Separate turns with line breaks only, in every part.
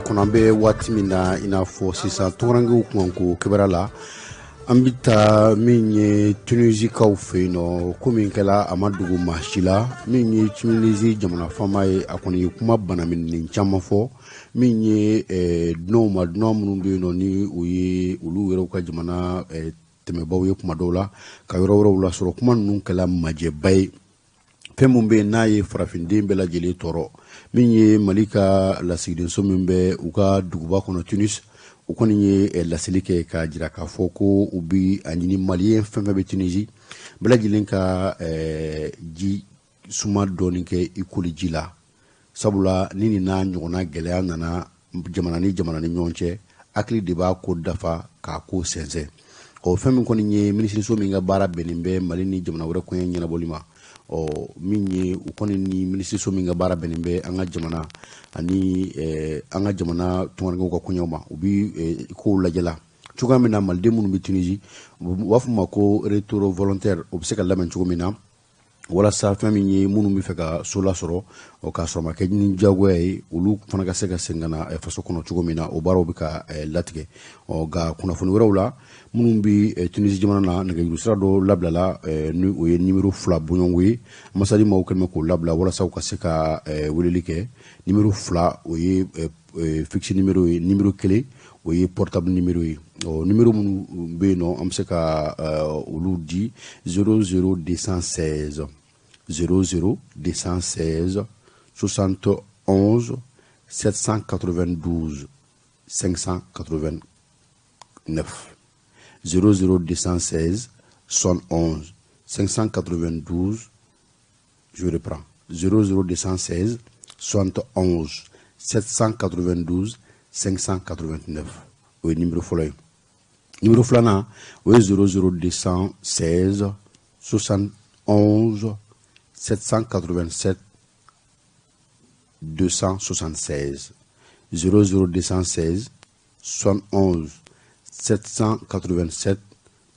Kɔnɔ an bɛ waati min na, i n'a fɔ sisan, tunkarankew kunkanko kibaruya la, an bɛ taa min ye Tunisikaw fɛ yen nɔ. Ko min kɛla, a ma dogo maa si la. Min ye Tunisi jamana faama ye, a kɔni ye kuma banamininen caman fɔ min ye dunanw ma, dunan minnu bɛ yen nɔ, ni o ye olu yɛrɛw ka jamana tɛmɛbaw ye kuma dɔw la ka yɔrɔ wɛrɛw lasɔrɔ. Kuma ninnu kɛla majɛba ye, fɛn min bɛ yen n'a ye farafinden bɛɛ lajɛlen tɔɔrɔ. Min ye Mali ka lasigidenso min bɛ u ka duguba kɔnɔ Tunis, u kɔni ye laseli kɛ k'a jira k'a fɔ ko u bi a ɲini Maliyɛn fɛn fɛn bɛ Tunisi, bɛɛ lajɛlen ka ji suma dɔɔni kɛ i koli ji la, sabula ni nin n'a ɲɔgɔnna gɛlɛya nana jamana ni jamana ni ɲɔgɔn cɛ, hakili de b'a ko dafa k'a ko sɛnsɛn. Ɔ, fɛn min kɔni ye minisiriso min ka baara bɛnnen bɛ Mali ni jamana wɛrɛ koɲɛ ɲɛnabɔli ma, ɔ, min ye u kɔni ni minisiriso min ka baara bɛnnen bɛ an ka jamana ani an ka jamana tunkarankew ka koɲɛw ma, u bi kow lajɛla cogoya min na Maliden minnu bɛ Tunisi, u b'a fɔ ma ko retour volontaire, o bɛ se ka labɛn cogo min na, walasa fɛn min ye minnu bɛ fɛ ka so lasɔrɔ, o k'a sɔrɔ ma kɛ ni diyagoya ye, olu fana ka se ka segin ka na faso kɔnɔ cogo min na. O baaraw bɛ ka latigɛ. Ɔ, nka kunnafoni wɛrɛw la, minnu bɛ Tunisi jamana na, nɛgɛjuru sira dɔ labilala, ni o ye nimero 2 bɔɲɔgɔnko ye. Ambassade maaw kɛlen bɛ k'o labila walasa u ka se ka weleli kɛ. Nimero 2, o ye fixe nimero ye, nimero 1, o ye portable nimero ye. Ɔ, nimero minnu bɛ yen nɔ, an bɛ se ka olu di: 00 216, 00 216 71 792 589, 00 216 71 592. Je reprends: 00 216 71 792 589. O ye numéro fɔlɔ ye. Numéro filanan, o ye 00 216 71 787 276, 00 216 71 787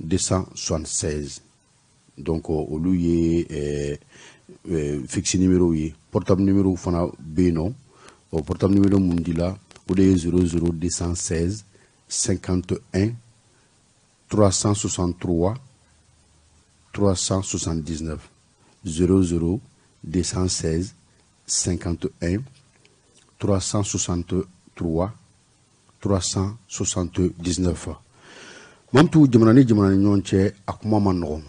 276. Donc olu ye fixe numéro ye. Portable numéro fana bɛ yen nɔ. O portable numéro mun dila, o de ye 00 216 51 363 379, 00 216 51 363 379. Mamtu, jamana ni jamana ni ɲɔgɔn cɛ, a kuma ma nɔgɔn,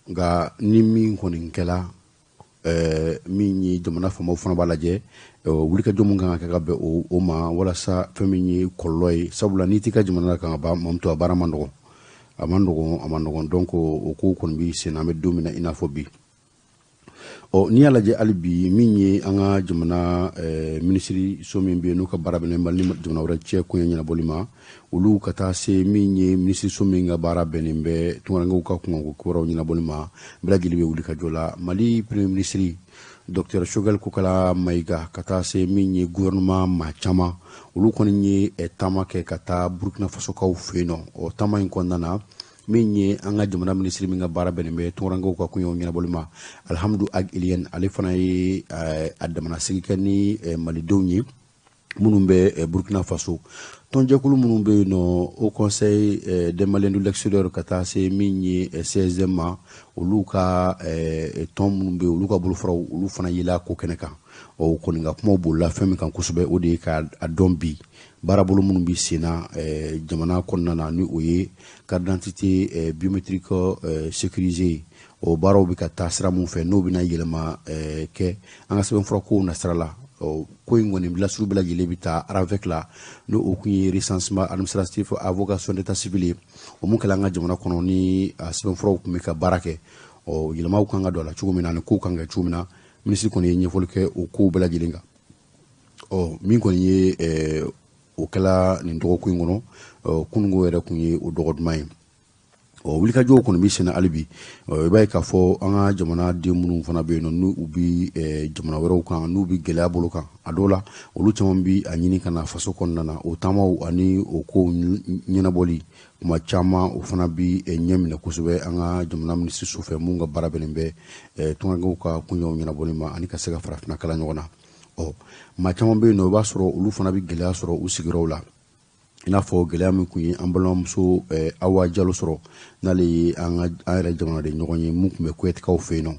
nka ni min kɔni kɛla, min ye jamana faamaw fana b'a lajɛ wulikajɔ mun kan ka kɛ ka bɛn o ma, walasa fɛn min ye kɔlɔlɔ ye, sabula n'i t'i ka jamana la kan ka ban, Mamtu, a baara ma nɔgɔn, a ma nɔgɔn, a ma nɔgɔn. Donc o ko kɔni bi sen na, an bɛ don min na i n'a fɔ bi. Ɔ, n'i y'a lajɛ hali bi, min ye an ka jamana minisiriso min bɛ yen n'u ka baara bɛnnen Mali ni jamana wɛrɛ cɛ koɲɛ ɲɛnabɔli ma, olu ka taa se min ye minisiriso min ka baara bɛnnen bɛ tunkarankew ka kunkanko kibaruyaw ɲɛnabɔli ma, bɛɛ lajɛlen bɛ wuli ka jɔ la. Mali Premier ministre Docteur Choguel Kokala Mayiga, ka taa se min ye gouvernement maa caman, olu kɔni ye taama kɛ ka taa Burukina Fasokaw fɛ yen nɔ. Ɔ, taama in kɔnɔna na, min ye an ka jamana minisiri min ka baara bɛnnen bɛ tunkarankew ka koɲɛw ɲɛnabɔli ma, Alihamudu Ag Iliyan, ale fana ye a damana sigi kɛ ni malidenw ye minnu bɛ Burukina Faso. Tɔnjɛkulu minnu bɛ yen nɔ, Haut Conseil des Maliens de l'extérieur, ka taa se min ye CSDM ma, olu ka tɔn minnu bɛ yen, olu ka bolofaraw, olu fana yela ko kɛnɛ kan. Ɔ, kɔni ka kumaw bolila fɛn min kan kosɛbɛ, o de ye k'a dɔn bi baarabolo minnu bɛ sen na jamana kɔnɔna na, ni o ye carte d'identité biométrique sécurisée, o baaraw bɛ ka taa sira mun fɛ, n'o bɛna yɛlɛma kɛ an ka sɛbɛnfura kow nasira la. Ko in kɔni lasuru bɛɛ lajɛlen bɛ taa RAVEC la, n'o o kun ye Recensement administratif à vocation d'état civil ye. O mun kɛla an ka jamana kɔnɔ, ni a sɛbɛnfuraw tun bɛ ka baara kɛ, ɔ, yɛlɛmaw kan ka don a la cogo min na ani kow kan ka kɛ cogo min na, minisiri kɔni ye ɲɛfɔli kɛ o kow bɛɛ lajɛlen kan. Ɔ, min kɔni ye o kɛla nin dɔgɔkun in kɔnɔ, kununko yɛrɛ kun ye o dɔgɔ duman ye. Ɔ, wulikajɔw kɔni bɛ senna hali bi. I b'a ye k'a fɔ an ka jamana den minnu fana bɛ yen nɔ, n'u u bɛ jamana wɛrɛw kan, n'u bɛ gɛlɛya bolo kan, a dɔw la olu caman bɛ a ɲini ka na faso kɔnɔna na. O taamaw ani o kow ɲɛnabɔli kuma caman, o fana bɛ ɲɛ minɛ kosɛbɛ an ka jamana minisiriso fɛ, mun ka baara bɛnnen bɛ tunkarankew ka koɲɛw ɲɛnabɔli ma ani ka se ka farafinna kala ɲɔgɔn na. Ɔ maa caman bɛ yen nɔ, i b'a sɔrɔ olu fana bɛ gɛlɛya sɔrɔ u sigiyɔrɔw la, i n'a fɔ gɛlɛya min tun ye an balimamuso Awa Jalo sɔrɔ, n'ale ye an ka an yɛrɛ jamanaden ɲɔgɔn ye mun tun bɛ Kuyɛtikaw fɛ yen nɔ.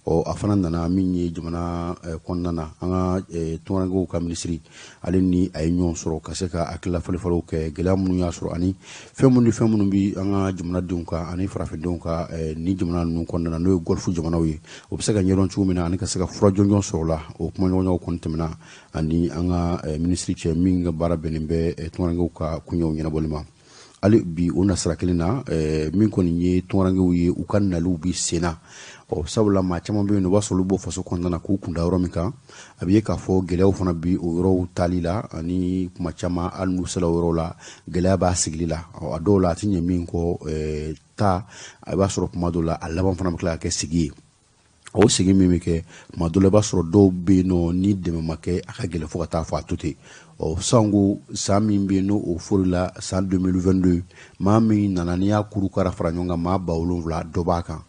Ɔ a fana nana min ye jamana kɔnɔna na, an ka tunkarankew ka minisiri, ale ni a ye ɲɔgɔn sɔrɔ ka se ka hakilila falenfalenw kɛ, gɛlɛya minnu y'a sɔrɔ ani fɛn minnu ni fɛn minnu bɛ an ka jamanadenw kan ani farafindenw kan ni jamana ninnu kɔnɔna na, n'o ye Golfe jamanaw ye, o bɛ se ka ɲɛdɔn cogo min na ani ka se ka fura jɔnjɔn sɔrɔ o la. O kumaɲɔgɔnyaw kɔni tɛmɛna ani an ka minisiri cɛ min ka baara bɛnnen bɛ tunkarankew ka koɲɛw ɲɛnabɔli ma. Hali bi o nasira kelen na, min kɔni ye tunkarankew ye, u ka naliw bi sen na. Ɔ sabula maa caman bɛ yen, o b'a sɔrɔ olu bɔ faso kɔnɔna na k'u kunda yɔrɔ min kan, a bɛ ye k'a fɔ gɛlɛyaw fana bi o yɔrɔw taali la, ani kuma caman hali n'u sera o yɔrɔw la, gɛlɛya b'a sigili la. Ɔ a dɔw la a tɛ ɲɛ min kɔ taa, a b'a sɔrɔ kuma dɔw la a laban fana bɛ tila ka kɛ sigi ye. O sigi min bɛ kɛ, tuma dɔ la i b'a sɔrɔ dɔw bɛ yen nɔ, ni dɛmɛ ma kɛ, a ka gɛlɛn fo ka taa fɔ a to ten. Ɔ sanko san min bɛ yen n'o o forila san 2022, maa min nana, n'i y'a kuru kara fara ɲɔgɔn kan, maa 7000 dɔ b'a kan.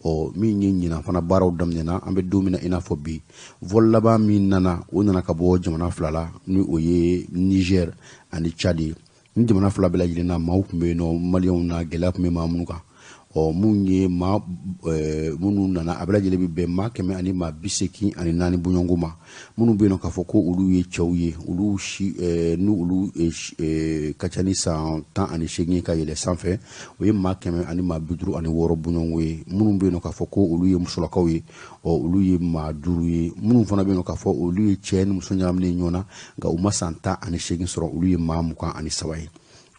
Ɔ min ye ɲinan fana baaraw daminɛna, an bɛ don min na i n'a fɔ bi, vol laban min nana, o nana ka bɔ jamana fila la, ni o ye Niger ani Tchad ye. Ni jamana fila bɛɛ lajɛlen na, maaw tun bɛ yen nɔ, maliyɛnw na gɛlɛya tun bɛ maa minnu kan. Ɔ mun ye maa minnu nana, a bɛɛ lajɛlen bɛ bɛn maa 184 bɔɲɔgɔnko ma. Minnu bɛ yen nɔ k'a fɔ ko olu ye cɛw ye, olu si n'u olu ka ca ni san 18 ka yɛlɛ sanfɛ, o ye maa 156 bɔɲɔgɔnko ye. Minnu bɛ yen nɔ k'a fɔ ko olu ye musolakaw ye, ɔ olu ye maa 5 ye. Minnu fana bɛ yen nɔ k'a fɔ olu ye cɛ ni muso ɲagaminen ɲɔgɔn na, nka u ma san 18 sɔrɔ, olu ye maa 23 ye.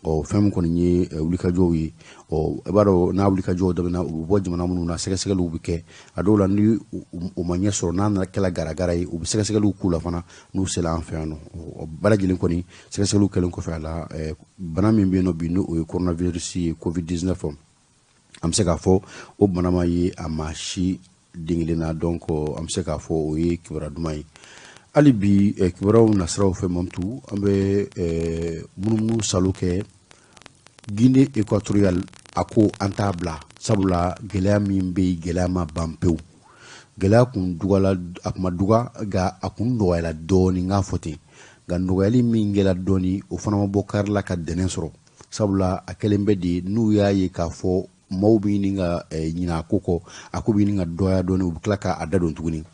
Ɔ fɛn min kɔni ye wulikajɔw ye, ɔ i b'a dɔn n'a wulikajɔw daminɛna, u bɛ bɔ jamana minnu na, sɛgɛsɛgɛliw bɛ kɛ. A dɔw la ni u ma ɲɛ sɔrɔ, n'a nana kɛla garagara ye, u bɛ sɛgɛsɛgɛliw k'u la fana n'u sera an fɛ yan nɔ. Ɔ bɛɛ lajɛlen kɔni sɛgɛsɛgɛliw kɛlen kɔfɛ a la, bana min bɛ yen nɔ bi, n'o ye coronavirus ye, Covid-19, an bɛ se k'a fɔ o bana ma ye a maa si den kelen na. Donc an bɛ se k'a fɔ o ye kibaruya duman ye. Hali bi kibaruyaw nasiraw fɛ, Mamutu, an bɛ munumunu salo kɛ Guinée équatoriale. A ko an t'a bila, sabula gɛlɛya min bɛ yen, gɛlɛya ma ban pewu. Gɛlɛya kun dugala, a kun ma duga, nka a kun nɔgɔyala dɔɔni, n k'a fɔ ten. Nka nɔgɔyali min kɛra dɔɔni, o fana ma bɔ kari la ka dɛnɛn sɔrɔ, sabula a kɛlen bɛ de n'u y'a ye k'a fɔ maaw bɛ ɲini ka ɲinɛ a ko kɔ, a ko bɛ ɲini ka dɔgɔya dɔɔni, u bɛ tila k'a da don tuguni.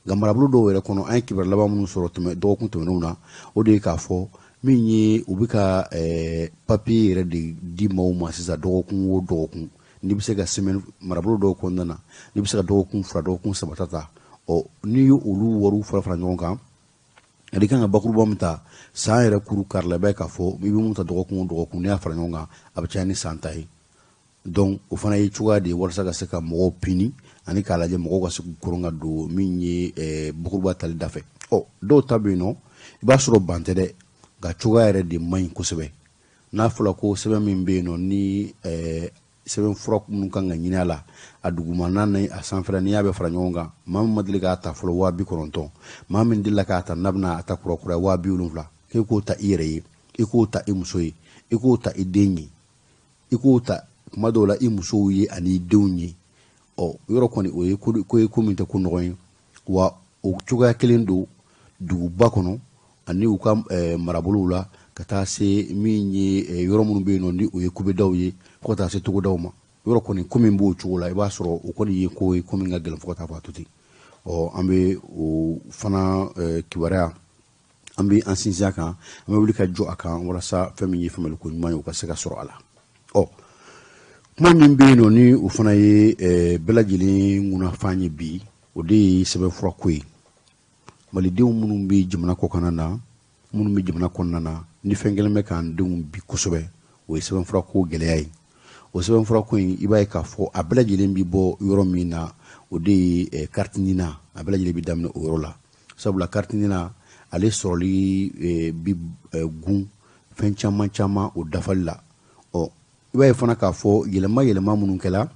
Nka marabolo dɔw yɛrɛ kɔnɔ, an ye kibaruya laban minnu sɔrɔ tɛmɛ dɔgɔkun tɛmɛnenw na, o de ye k'a fɔ min ye u bɛ ka papiye yɛrɛ de di maaw ma sisan dɔgɔkun o dɔgɔkun. N'i bɛ se ka semaine, marabolo dɔw kɔnɔna na, n'i bɛ se ka dɔgɔkun 2, dɔgɔkun 3 ta, ɔ n'i ye olu wariw fara fara ɲɔgɔn kan, ani kan ka bakuruba min ta san yɛrɛ kuru kari la, i b'a ye k'a fɔ i bɛ mun ta dɔgɔkun o dɔgɔkun, n'i y'a fara ɲɔgɔn kan, a bɛ caya ni san ta ye. Donc o fana ye cogoya de ye walasa ka se ka mɔgɔw pini ani k'a lajɛ mɔgɔw ka se k'u koron ka don min ye bakuruba tali da fɛ. Ɔ dɔw ta bɛ yen nɔ, i b'a sɔrɔ ban tɛ dɛ, nka cogoya yɛrɛ de man ɲi kosɛbɛ. N'a fɔra ko sɛbɛn min bɛ yen nɔ, ni sɛbɛn fura minnu kan ka ɲini a la, a dugumana ni a sanfɛla, n'i y'a bɛɛ fara ɲɔgɔn kan, maa min ma deli k'a ta fɔlɔ 90,000, maa min delila k'a ta n'a bɛna a ta kura kura 70,000, k'e k'o ta i yɛrɛ ye, i k'o ta i muso ye, i k'o ta i den ye, i k'o ta kuma dɔw la i musow ye ani i denw ye. Ɔ yɔrɔ kɔni o ye ko ye ko min tɛ ko nɔgɔn ye. Wa o cogoya kelen don duguba kɔnɔ ani u ka marabolow la, ka taa se min ye yɔrɔ minnu bɛ yen nɔ ni o ye kubedaw ye, fo ka taa se togodaw ma. Yɔrɔ kɔni ko min b'o cogo la, i b'a sɔrɔ o kɔni ye ko ye ko min ka gɛlɛn fo ka taa fɔ a to ten. Ɔ an bɛ o fana kibaruya, an bɛ an sinsin a kan, an bɛ wuli ka jɔ a kan walasa fɛn min ye faamuyali ko ɲuman ye, o ka se ka sɔrɔ a la. Ɔ kuma min bɛ yen nɔ ni o fana ye bɛɛ lajɛlen ŋunafan ye bi, o de ye sɛbɛnfura ko ye. Malidenw minnu bɛ jamana kɔkanna na, minnu bɛ jamana kɔnɔna na, ni fɛn kelen bɛ k'an denw bi kosɛbɛ, o ye sɛbɛnfura ko gɛlɛya ye. O sɛbɛnfura ko in, i b'a ye k'a fɔ a bɛɛ lajɛlen bɛ bɔ yɔrɔ min na, o de ye carte NINA. A bɛɛ lajɛlen bɛ daminɛ o yɔrɔ la, sabula carte NINA ale sɔrɔli bɛ gun fɛn caman caman o dafali la. Ɔ i b'a ye fana k'a fɔ yɛlɛma yɛlɛma minnu kɛla,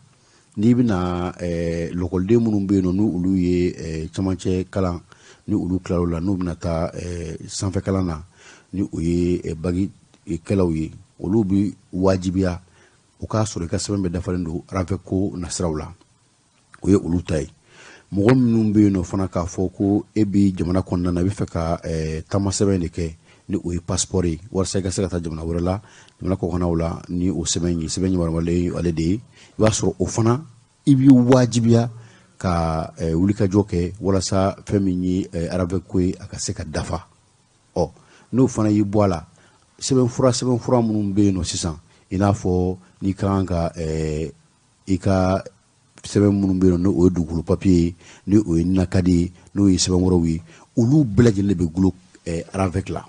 n'i bɛna lɔkɔliden minnu bɛ yen nɔ, n'olu ye camancɛ kalan, ni olu tilal'o la, n'u bɛna taa sanfɛ kalan na, ni o ye bagi kɛlaw ye, olu bɛ wajibiya o k'a sɔrɔ i ka sɛbɛn bɛɛ dafalen don RAVEC ko nasiraw la. O ye olu ta ye. Mɔgɔ minnu bɛ yen nɔ fana k'a fɔ ko e bɛ jamana kɔnɔna na, i bɛ fɛ ka taamasɛbɛn de kɛ ni o ye passeport ye, walasa i ka se ka taa jamana wɛrɛ la, jamana kɔkannaw la, ni o sɛbɛn ye, sɛbɛn yamaruyalen ale de ye, i b'a sɔrɔ o fana i b'i wajibiya ka wulikajɔ kɛ walasa fɛn min ye RAVEC ko ye, a ka se ka dafa. Ɔ, n'o fana y'i bɔ a la, sɛbɛnfura minnu bɛ yen nɔ sisan, i n'a fɔ n'i ka kan ka i ka sɛbɛn minnu bɛ yen nɔ, n'o ye dugukolo papiye ye, ni o ye NINA carte ye, n'o ye sɛbɛn wɛrɛw ye, olu bɛɛ lajɛlen de bɛ gulo RAVEC la.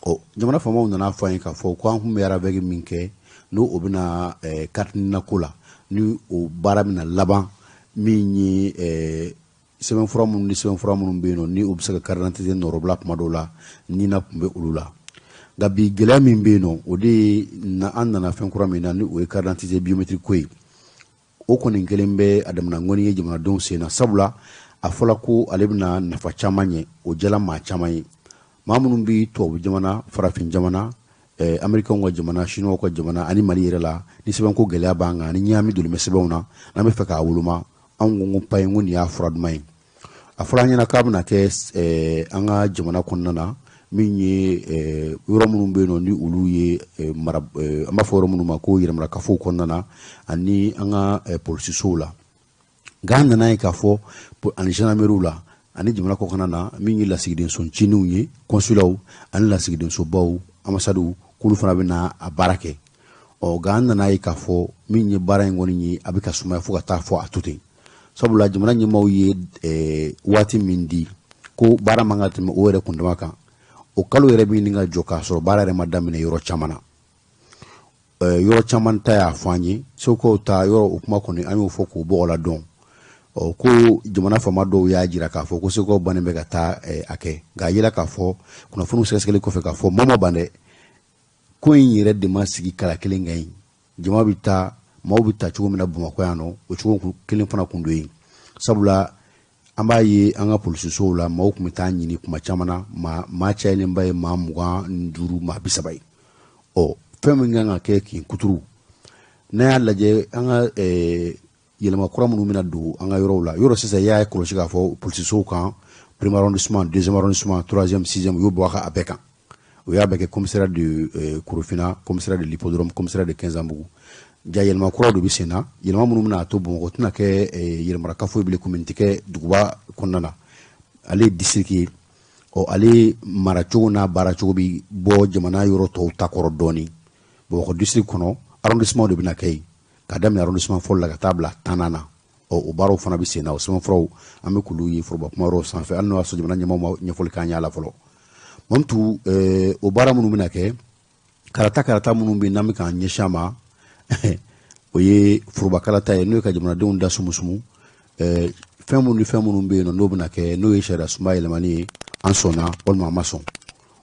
Ɔ, jamana faamaw nana fɔ an ye k'a fɔ ko an tun bɛ RAVEC min kɛ, n'o o bɛna carte NINA ko la, ni o baara bɛna laban min ye sɛbɛnfura minnu ni sɛbɛnfura minnu bɛ yen nɔ, ni o bɛ se ka carte d'identité nɔrɔbila kuma dɔw la, NINA tun bɛ olu la. Nka bi, gɛlɛya min bɛ yen nɔ, o de ye an nana fɛn kura min na, ni o ye carte d'identité biométrique ko ye. O kɔni kelen bɛ a damana ŋɔni ye jamanadenw sen na, sabula a fɔla ko ale bɛna nafa caman ɲɛ. O jala maa caman ye, maa minnu bɛ tubabu jamana, farafin jamana, Américains ka jamana, Chinois ka jamana ani Mali yɛrɛ la, ni sɛbɛnko gɛlɛya b'an kan, ni ɲaami donnen bɛ sɛbɛnw na, n'an bɛ fɛ k'a woloma, anw ko ko paye, ko nin y'a fura duman ye. A fɔra an ɲɛna k'a bɛna kɛ an ka jamana kɔnɔna na, min ye yɔrɔ minnu bɛ yen nɔ, ni olu ye mara, an b'a fɔ yɔrɔ minnu ma ko yɛrɛmarakafow kɔnɔna na, ani an ka polisisow la. Nka an nana ye k'a fɔ ani gendarmerie la, ani jamana kɔkanna na, min ye lasigidenso ncininw ye, consulatw ani lasigidensobaw, ambassadew, k'olu fana bɛna a baara kɛ. Ɔ, nka an nana ye k'a fɔ min ye baara in kɔni ye, a bɛ ka sumaya fo ka taa fɔ a to ten, sabula jamana ɲɛmaaw ye waati min di ko baara man ka tɛmɛ o yɛrɛ kundama kan, o kalo yɛrɛ bɛ ɲini ka jɔ k'a sɔrɔ baara yɛrɛ ma daminɛ yɔrɔ caman na. Yɔrɔ caman ta y'a fɔ an ye, segukaw ta yɔrɔ, o kuma kɔni an y'o fɔ k'o bɔgɔ la dɔn. Ɔ, ko jamana faama dɔw y'a jira k'a fɔ ko segukaw bannen bɛ ka taa a kɛ. Nka a yira k'a fɔ kunnafoniw sɛgɛsɛgɛli kɔfɛ k'a fɔ maa ma ban dɛ, ko in yɛrɛ de ma sigi kala kelen kan yen. Jama bɛ taa, maaw bɛ ta cogo min na Bamakɔ yan nɔ, o cogo kelen fana kun don yen, sabula an b'a ye an ka polisisow la, maaw tun bɛ taa ɲini kuma caman na, maa cayalenba ye maa 25, maa 30 ye. Ɔ, fɛn min kan ka kɛ kin kuturu, n'a y'a lajɛ an ka yɛlɛma kura minnu bɛna don an ka yɔrɔw la, yɔrɔ sisan i y'a kɔlɔsi k'a fɔ polisisow kan, premier arrondissement, deuxième arrondissement, troisième, sixième, u y'o bɔ a ka a bɛɛ kan. O y'a bɛɛ kɛ commissariat de Korofina, commissariat de l'Hippodrome, commissariat de Quinzambougou. Ja yɛlɛma kuraw de bɛ sen na, yɛlɛma minnu bɛna a to Bamakɔ tɛna kɛ yɛlɛmarakafo ye bilen, commune tɛ kɛ duguba kɔnɔna na, ale ye district ye. Ɔ, ale maracogo n'a baaracogo bɛ bɔ jamana yɔrɔ tɔw ta kɔrɔ dɔɔni. Bamakɔ district kɔnɔ, arrondissement de bɛna kɛ yen, ka daminɛ arrondissement fɔlɔ la ka taa bila 10nan na. Ɔ, o baaraw fana bɛ sen na, o sɛbɛnfuraw an bɛ k'olu ye foroba kuma yɔrɔw sanfɛ, hali n'o y'a sɔrɔ jamana ɲɛmaaw ma ɲɛfɔli k'an ɲɛ la fɔlɔ. Mamutu, o baara minnu bɛna kɛ, karata karata minnu bɛ yen n'an bɛ k'an ɲɛsin a ma, o ye foroba kalata ye, n'o ye ka jamanadenw da sumusumu. Fɛn minnu ni fɛn minnu bɛ yen nɔ, n'o bɛna kɛ, n'o ye sariya sunba yɛlɛmani ye, an sɔnna walima an ma sɔn,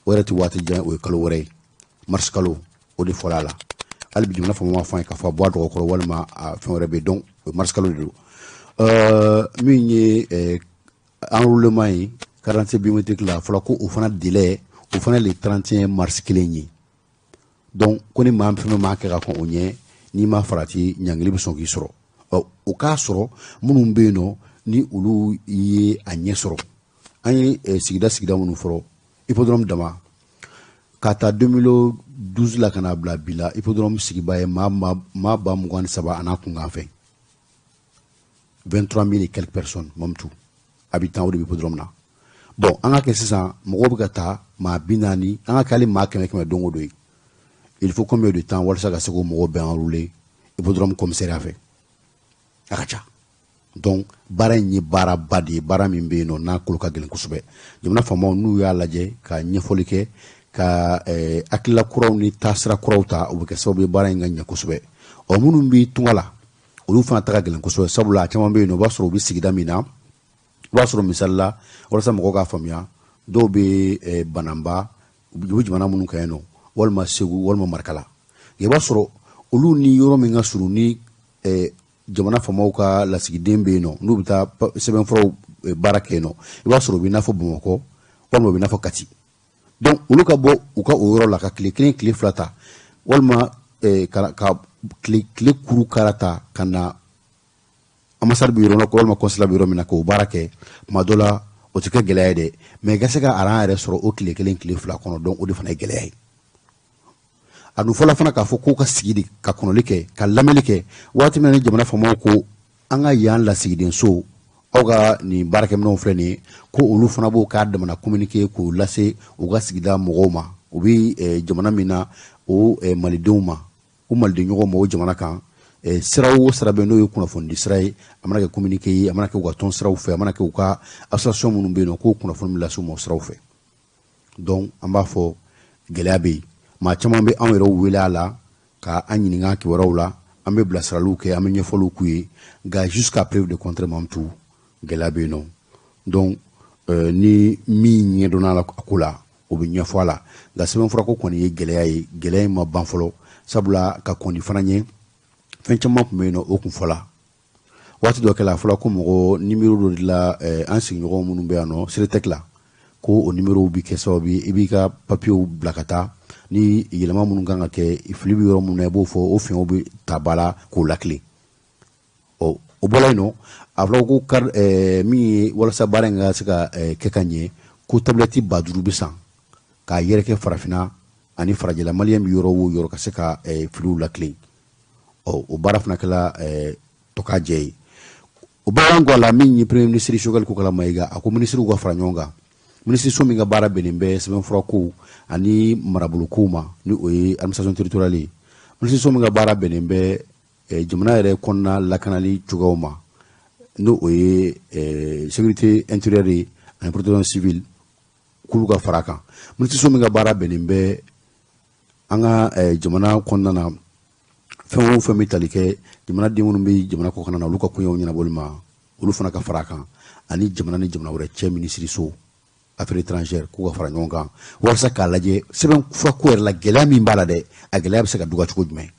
o yɛrɛ tɛ waati jan, o ye kalo wɛrɛ ye, marisi kalo, o de fɔra a la. Hali bi jamana faamaw m'a fɔ an ye k'a fɔ a bɔ a dɔgɔkɔrɔ walima a fɛn wɛrɛ bɛ yen, donc o ye marisi kalo de don. Min ye enrôlement ye carte d'identité biométrique la, a fɔra ko o fana délai, o fana le 31 mars kelen ye. Donc ko ni maa fɛn fɛn m'a kɛ ka kɔn o ɲɛ, n'i ma farati, ɲangili bɛ sɔn k'i sɔrɔ. Ɔ, o k'a sɔrɔ minnu bɛ yen nɔ, ni olu ye a ɲɛ sɔrɔ, an ye sigida sigida minnu fɔlɔ, hippodrome dama ka taa 2012 la ka n'a bila bi la, hippodrome sigiba ye maa 23,000 a n'a kunkan fɛn, 23 000 et quelques personnes, Mamutu, habitants, o de bɛ hippodrome na. Bon, an ka kɛ sisan mɔgɔw bɛ ka taa maa 40, an ka kɛ hali maa 100 100 don o don ye, il faut combien de temps walasa ka se k'o mɔgɔw bɛɛ enrôler hippodrome commissariat fɛ? A ka ca. Donc baara in ye baaraba de ye, baara min bɛ yen nɔ n'a kolo ka gɛlɛn kosɛbɛ. Jamana faamaw n'u y'a lajɛ ka ɲɛfɔli kɛ, ka hakilila kuraw ni taasira kuraw ta, o bɛ kɛ sababu ye baara in ka ɲɛ kosɛbɛ. Ɔ, minnu bɛ tunga la, olu fana ta ka gɛlɛn kosɛbɛ, sabula a caman bɛ yen nɔ, o b'a sɔrɔ u bɛ sigida min na, i b'a sɔrɔ misali la, walasa mɔgɔw k'a faamuya, dɔw bɛ Bananba, u bɛ jamana minnu kan yen nɔ, walima Segu, walima Marikala. I b'a sɔrɔ olu ni yɔrɔ min ka surun ni jamana faamaw ka lasigiden bɛ yen nɔ, n'u bɛ taa sɛbɛnfuraw baara kɛ yen nɔ, i b'a sɔrɔ u bɛ n'a fɔ Bamakɔ walima u bɛ n'a fɔ Kati. Donc olu ka bɔ u ka o yɔrɔ la ka tile 1, tile 2 ta, walima ka tile kuru kara ta ka na Ambassade bɛ yɔrɔ la walima consulat bɛ yɔrɔ min na k'o baara kɛ, tuma dɔ la o tɛ kɛ gɛlɛya ye dɛ, mais i ka se ka rang yɛrɛ sɔrɔ o tile 1 tile 2 kɔnɔ, donc o de fana ye gɛlɛya ye. A dun fɔla fana k'a fɔ k'u ka sigi de ka kɔnɔli kɛ ka lamɛnni kɛ waati min na ni jamana faamaw ko an ka yan lasigidenso aw ka nin baarakɛminɛnw filɛ nin ye, ko olu fana b'o k'a damana communiqué k'o lase u ka sigida mɔgɔw ma, u bɛ jamana min na o malidenw ma, u maliden ɲɔgɔn ma o jamana kan. Sira o sira bɛ n'o ye kunnafonidi sira ye, a mana kɛ communiqué ye, a mana kɛ u ka tɔn siraw fɛ, a mana kɛ u ka association minnu bɛ yen nɔ, k'o kunnafoni bɛ lase u ma o siraw fɛ. Donc an b'a fɔ gɛlɛya bɛ yen, maa caman bɛ anw yɛrɛ wele a la ka an ɲininka kibaruyaw la, an bɛ bilasiraliw kɛ, an bɛ ɲɛfɔliw k'u ye, nka jusqu'à preuve de contraire Mamutu, gɛlɛya bɛ yen nɔ. Donc ni min ɲɛdɔnna a ko la, o bɛ ɲɛfɔ a la, nka sɛbɛnfurako kɔni ye gɛlɛya ye, gɛlɛya in ma ban fɔlɔ, sabula ka kɔn nin fana ɲɛ, fɛn caman tun bɛ yen nɔ o kun fɔla. Waati dɔ kɛla a fɔla ko mɔgɔ nimero dɔ dila an sigiɲɔgɔn minnu bɛ yan nɔ Seretɛki la, ko o nimero bɛ kɛ sababu ye i b'i ka papiyew bila ka taa, ni yɛlɛma minnu kan ka kɛ, fili bɛ yɔrɔ minnu na, i b'o fɔ, o fiɲɛw bɛ ta ba la k'o lakilen. Ɔ o bɔra yen nɔ, a fɔra ko kari min ye walasa baara in ka se ka kɛ ka ɲɛ, ko tabilɛti 5000 bɛ san k'a yɛrɛkɛ farafinna ani farajɛla maliyɛn bɛ yɔrɔ o yɔrɔ ka se ka filiw lakilen. Ɔ o baara fana kɛla tɔkajɛ ye. O baara in kɔ la, min ye premier ministre Choguel Kokalla Maïga, a ko minisiriw ka fara ɲɔgɔn kan, minisiriso min ka baara bɛnnen bɛ sɛbɛnfura kow ani marabolo kow ma, ni o ye administration territoriale ye, minisiriso min ka baara bɛnnen bɛ jamana yɛrɛ kɔnɔna lakanali cogoyaw ma, n'o o ye sécurité intérieure ye ani protection civile, k'olu ka fara kan, minisiriso min ka baara bɛnnen bɛ an ka jamana kɔnɔna na, fɛn o fɛn bɛ tali kɛ jamana den minnu bɛ jamana kɔkan na, olu ka koɲɛw ɲɛnabɔli ma, olu fana ka fara kan, ani jamana ni jamana wɛrɛ cɛ minisiriso affaires étrangères, k'u ka fara ɲɔgɔn kan walasa k'a lajɛ sɛbɛn furako yɛrɛ la gɛlɛya min b'a la dɛ, a gɛlɛya bɛ se ka duga cogo jumɛn.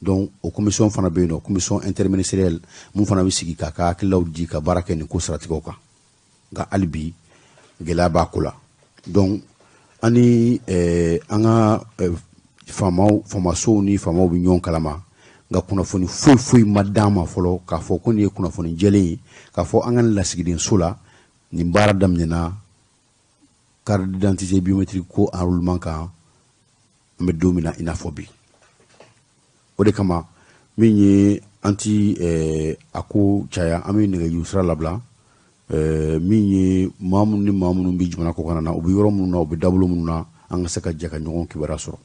Donc o commission fana bɛ yen nɔ, commission interministérielle mun fana bɛ sigi k'a ka hakililaw di ka baara kɛ nin ko siratigɛw kan, nka hali bi gɛlɛya b'a ko la. Donc an ni an ka faamaw, faamasow ni faamaw bɛ ɲɔgɔn kalama, nka kunnafoni foyi foyi ma d'an ma fɔlɔ k'a fɔ ko nin ye kunnafoni jɛlen ye, k'a fɔ an ka lasigidenso la nin baara daminɛna carte d'identité biométrique ko enrôlement kan, an bɛ don min na i n'a fɔ bi. O de kama min ye an ti a ko caya, an bɛ nɛgɛjuru sira labila, min ye maa minnu ni maa minnu bɛ jamana kɔkan na, u bɛ yɔrɔ minnu na, u bɛ dabolo minnu na, an ka se ka jɛ ka ɲɔgɔn kibaruya sɔrɔ.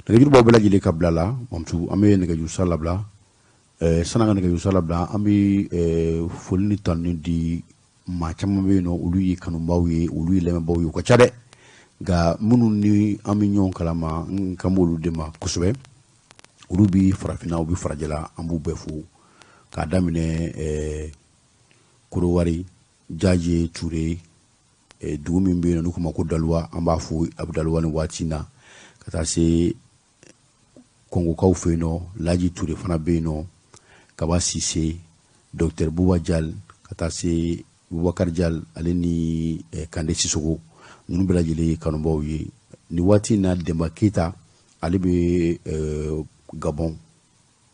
Nɛgɛjuru b'aw bɛɛ lajɛlen ka bila la Mamutu, an bɛ nɛgɛjuru sira labila. San'an ka nɛgɛjuru sira labila, an bɛ foli ni tanuni di maa caman bɛ yen nɔ, olu ye kanubaw ye, olu ye lamɛnbaaw ye, u ka ca dɛ, nka minnu ni an bɛ ɲɔgɔn kalama, n kan b'olu de ma kosɛbɛ, olu bɛ farafinna, u bɛ farajɛla, an b'u bɛɛ fo, k'a daminɛ Korowari, Jaje Ture, dugu min bɛ yen nɔ n'u k'o ma ko Daluwa, an b'a fo a bɛ Daluwa ni waati in na, ka taa se Kɔngokaw fɛ yen nɔ, Laji Ture fana bɛ yen nɔ, Kaba Sise, docteur Buba Jal, ka taa se Bubakari Jal, ale ni Kande Sisogo, ninnu bɛɛ lajɛlen ye kanubaw ye nin waati in na. Denba Keyita, ale bɛ Gabɔn,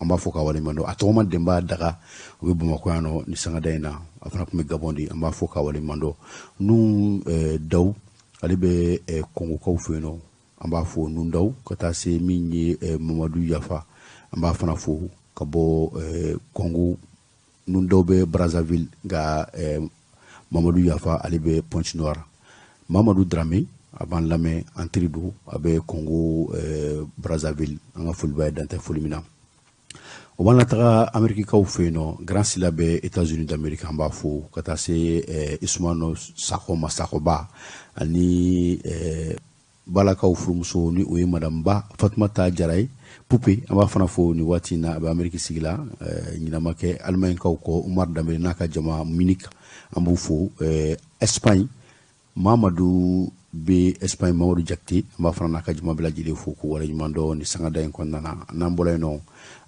an b'a fɔ k'a waleɲuman dɔn. A tɔgɔma Denba Daga, o bɛ Bamakɔ yan nɔ ni sangada in na, a fana tun bɛ Gabɔn de, an b'a fɔ k'a waleɲuman dɔn. Nu Daw, ale bɛ Kɔngokaw fɛ yen nɔ, an b'a fɔ Nu Daw, ka taa se min ye Mamadu Yafa, an b'a fana fo ka bɔ Kɔngo. Nu Daw bɛ Brazzaville, nka Mamadu Yafa ale bɛ Pointe Noire. Mamadu Dramé, a b'an lamɛn, an teri don, a bɛ Kɔngo Brazzaville, an ka foliba ye dantɛ foli min na. O b'an lataga Amerikikaw fɛ yen nɔ, Grand Sila bɛ États-Unis d'Amérique, an b'a fo, ka taa se Isumano Sakɔ ma, Sakɔba, ani Balakaw furumuso ni o ye Madame Ba Fatumata Jara ye, Pupe, an b'a fana fo nin waati in na, a bɛ Ameriki sigi la. Ɲinama kɛ Alimaɲikaw kɔ, Umar Danbele n'a ka jama Munich, an b'u fo. Espagne, Mamadu bɛ Espagne, Mamadu Jakite, an b'a fana n'a ka jama bɛɛ lajɛlen fo k'u waleɲuman dɔn nin sangada in kɔnɔna na. N'an bɔra yen nɔ,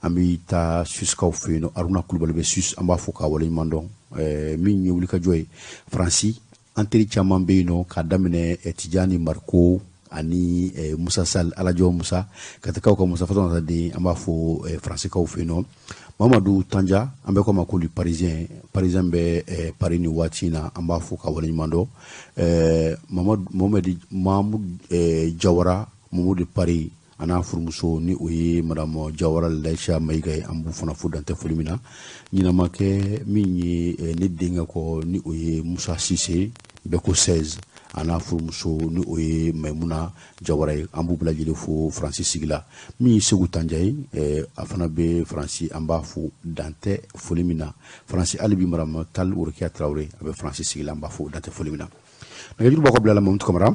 an bɛ taa Suisse-kaw fɛ yen nɔ, Aruna Kulubali bɛ Suisse, an b'a fo k'a waleɲuman dɔn. Min ye wulikajɔ ye Faransi, an teri caman bɛ yen nɔ, k'a daminɛ Tijani Mariko ani Musa Sal, Alajɔ Musa, Katikaw ka Musa Fatumata den, an b'a fo Faransikaw fɛ yen nɔ. Mamadu Tanja, an bɛ ko ma ko le Parisien, Parisien bɛ Paris ni waati in na, an b'a fo ka waleɲuman dɔn. Mamadu Mohamed Mahmoud Jawara, Momo de Paris, a n'a furumuso ni o ye Madame Jawara Laïcha Maïga ye, an b'u fana fo dantɛ foli min na. Ɲinama kɛ min ye ne denkɛ kɔ ni o ye Musa Sise bɛɛ ko 16, a n'a furumuso ni o ye Maimuna Jawara ye, an b'u bɛɛ lajɛlen fo Faransi sigi la. Min ye Segu Tanja ye, a fana bɛ Faransi, an b'a fo dantɛ foli min na. Faransi hali bi Madame Tal Worokiya Traoré, a bɛ Faransi sigi la, an b'a fo dantɛ foli min na. Nɛgɛjuru b'aw ka bila la, Mamutu Kamara.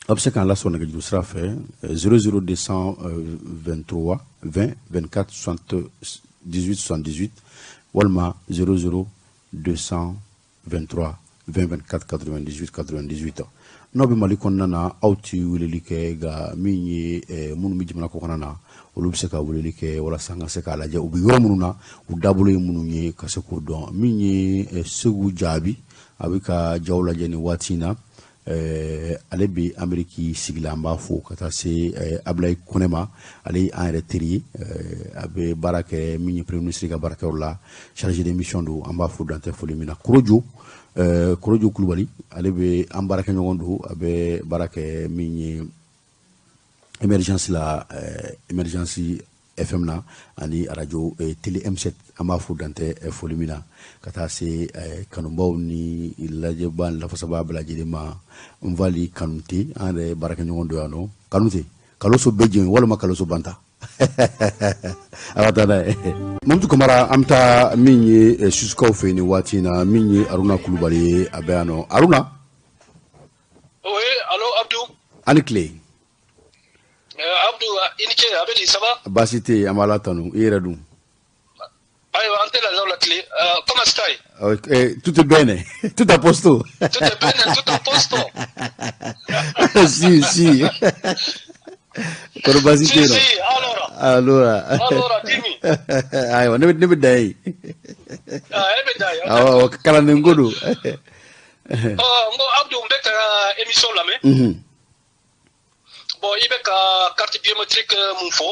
A bɛ se k'an lasɔrɔ nɛgɛjuru sira fɛ 00 223 20 24 78 78 walima 00 223 20 24 98 98. N'aw bɛ Mali kɔnɔna na, aw ti weleli kɛ, nka min ye minnu bɛ jamana kɔkana na, olu bɛ se ka weleli kɛ walasa an ka se k'a lajɛ u bɛ yɔrɔ minnu na, u dabolo ye minnu ye, ka se k'o dɔn. Min ye Segu Jaabi, a bɛ ka jaw lajɛ nin waati in na, ale bɛ Ameriki sigi la, an b'a fo ka taa se Abulayi Kɔnɛ ma, ale ye an yɛrɛ teri ye, a bɛ baara kɛ min ye premier ministre ka baarakɛyɔrɔ la, chargé de mission don, an b'a fo dantɛ foli min na. Korojo Korojo Kulubali, ale bɛ an baarakɛɲɔgɔn don, a bɛ baara kɛ min ye émergence la, émergence FM na ani radio télé M7, an b'a fo dantɛ foli min na. Ka taa se kanubaw ni lajɛba ni lafasaba bɛɛ lajɛlen ma, Nvali Kanute, an yɛrɛ baarakɛɲɔgɔn don yan nɔ. Kanute, Kaloso bɛ jɛn walima Kaloso Banta, a ka taa n'a ye. Mamutu Kamara, an bɛ taa min ye Susukaw fɛ yen nin waati in na, min ye Aruna Kulubali ye, a bɛ yan nɔ. Aruna.
Oui, allo Abdou.
Ani tile.
Abdou, i ni ce, a bɛ di, ça va?
Baasi tɛ yen, an b'Ala tanu, i yɛrɛ dun?
Ayiwa, an tɛ lafiya la tile. Comment stai?
Tutto bene, tutto a posto.
Tutto bene, tutto a posto.
Sì, sì. Kɔrɔ baasi tɛ yen nɔ?
Sì, allora.
Allora.
Allora, dimmi.
Ayiwa, ne bɛ da yen.
Ah, e bɛ da yen.
Awɔ, kalanden ko don.
N ko Abdou, n bɛ ka émission lamɛn. Bon, i bɛ ka carte biométrique mun fɔ?